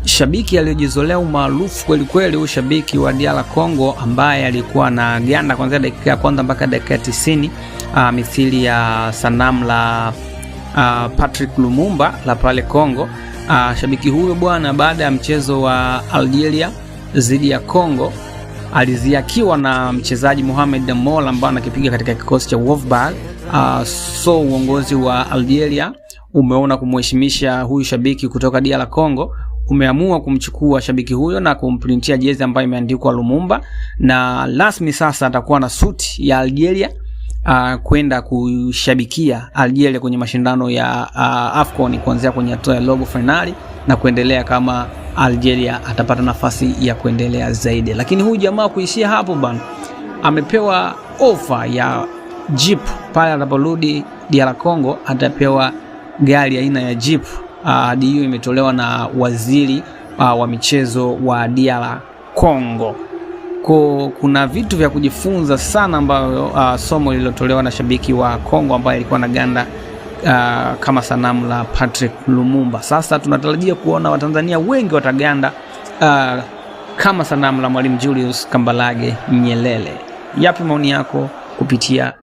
Shabiki aliyojizolea umaarufu kweli kweli, huyu shabiki wa DR Congo ambaye alikuwa na ganda kuanzia dakika ya kwanza mpaka dakika ya 90, mithili ya sanamu la Patrick Lumumba la pale Congo. Shabiki huyo bwana, baada ya mchezo wa Algeria dhidi ya Congo aliziakiwa na mchezaji Mohamed Damola ambaye anakipiga katika kikosi cha Wolfsburg. So uongozi wa Algeria umeona kumheshimisha huyu shabiki kutoka DR Congo, umeamua kumchukua shabiki huyo na kumprintia jezi ambayo imeandikwa Lumumba, na rasmi sasa atakuwa na suti ya Algeria kwenda kushabikia Algeria kwenye mashindano ya AFCON kuanzia kwenye hatua ya robo finali na kuendelea kama Algeria atapata nafasi ya kuendelea zaidi. Lakini huyu jamaa kuishia hapo bana, amepewa ofa ya Jeep pale atakaporudi DR Congo, atapewa gari aina ya Jeep. Ahadi hiyo imetolewa na waziri wa michezo wa DR Congo. Kuna vitu vya kujifunza sana ambayo somo lililotolewa na shabiki wa Kongo ambaye alikuwa na ganda kama sanamu la Patrick Lumumba. Sasa tunatarajia kuona Watanzania wengi wataganda kama sanamu la Mwalimu Julius Kambarage Nyerere. Yapi maoni yako kupitia